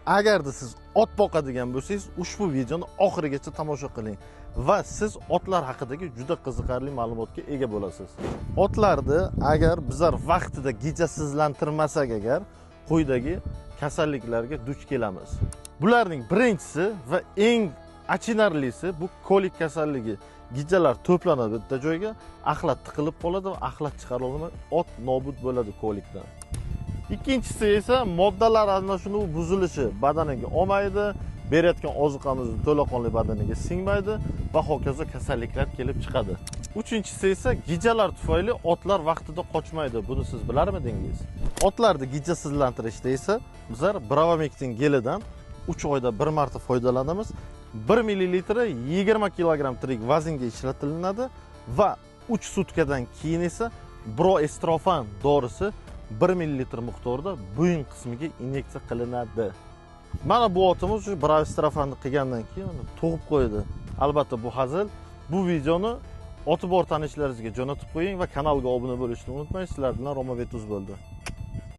Agarda siz ot boqadigan bo'lsangiz, ushbu videoni oxirigacha tomosha qiling va siz otlar haqidagi juda qiziqarli ma'lumotga ega bo'lasiz. Otlarni agar bizlar vaqtida gijasizlantirmasak agar quyidagi kasalliklarga duch kelamiz. Bularning birinchisi va eng achinarlisi bu kolik kasalligi. Gijalar to'planadi bitta joyga, axlat tiqilib qoladi va axlat chiqara olmay ot nobud bo'ladi kolikdan. Ikkinchisi esa moddalar almashinuvi buzilishi, badaniga olmaydi, berayotgan ozuqamiz to'laqonli badaniga singmaydi va hokazo kasalliklar kelib chiqadi. Uchinchisi esa gijalar tufayli otlar vaqtida qochmaydi. Buni siz bilarmidingiz? Otlarni gijasizlantirishda esa bizlar Bravamectin gelidan 3 oyda bir marta foydalanamiz. 1 millilitri 20 kilogramm tirik vaznga ishlatilinadi va 3 sutkadan keyin esa Broestrofan dorisi 1 millilitr miqdorida bo'yin qismiga inyeksiya qilinadi. Mana bu otimiz shu Broestrofanni qilgandan keyin uni tug'ib qo'ydi. Albatta bu hazil. Bu videoni oti bor tanishlaringizga jo'natib qo'ying va kanalga obuna bo'lishni unutmang. Sizlar bilan Roma Vetuz bo'ldi.